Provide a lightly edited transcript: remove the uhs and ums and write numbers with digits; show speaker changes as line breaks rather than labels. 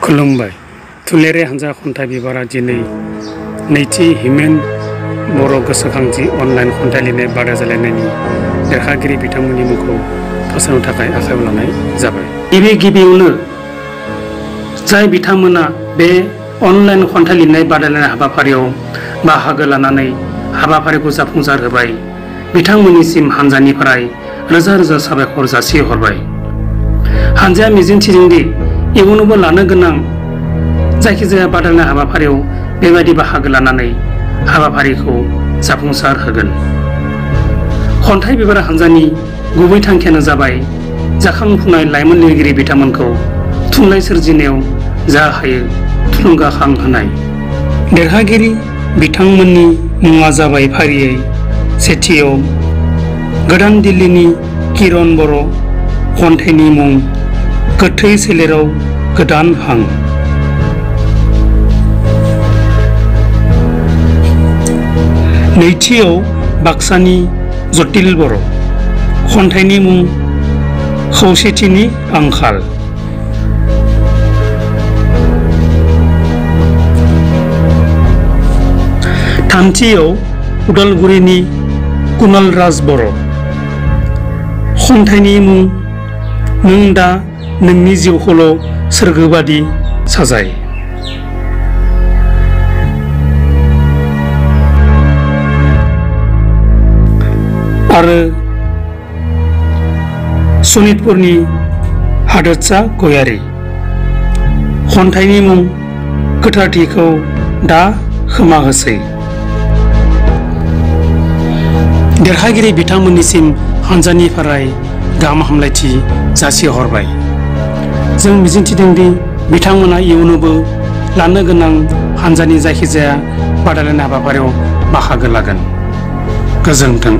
खुलुमबाय। थुलेरि हानजा खन्थाइ बिबारा दिनै नैथि हिमेन बर' गोसोखांथि अनलाइन खन्थाइ लिरनाय बादायलायनायनि देरहागिरि बिथांमोननि मुंखौ फोसावनो थाखाय आखायाव लानाय जाबाय। गिबियावनो जाय बिथांमोना बे अनलाइन खन्थाइ लिरनाय बादायलायनाय हाबाफारियाव बाहागो लानानै हाबाफारिखौ जाफुंसार होबाय, बिथांमोननिसिम हानजानिफ्राय रोजा रोजा साबायखर जासिहरबाय। हानजाया मिजिंथिदोंदि इयुनावबो लानो गोनां जायखिजाया बादायलायनाय हाबाफारियाव बेबायदि बाहागो लानानै हाबाफारिखौ जाफुंसार होगोन। खन्थाइ बिबार हानजानि गुबै थांखियानो जाबाय जाखांफुनाय लाइमोन लिरगिरि बिथांमोनखौ थुनलाइ सोरजिनायाव जा हायो थुलुंगाखां होनाय। देरहागिरि बिथांमोननि मुङा जाबाय फारियै सेथियाव गोदान दिल्लीनि किरण बर' खन्थाइनि मुं गोथै सोलेराव गोदान हां। नैथियाव बाक्सानि जटिल बर' खन्थाइनि मुं खौसेथिनि आंखाल। थामथियाव उदालगुरिनि कुणाल राज बर' खन्थाइनि मुं नों दा नोंनि जिउखौल' सोरगोबादि साजाय। आरो सनितपुरनि हादोरसा गयारी खन्थाइनि मुं गोथारथिखौ दा खोमा होसै। देरहागिरि बिथांमोननिसिम हानजानिफ्राय गाहाम हामलायथि जासिहरबाय। जों मिजिंथिदोंदि बिथांमोना इयुनावबो लानो गोनां हानजानि जायखिजाया बादायलायनाय हाबाफारियाव बाहागो लागोन। गोजोन्थों।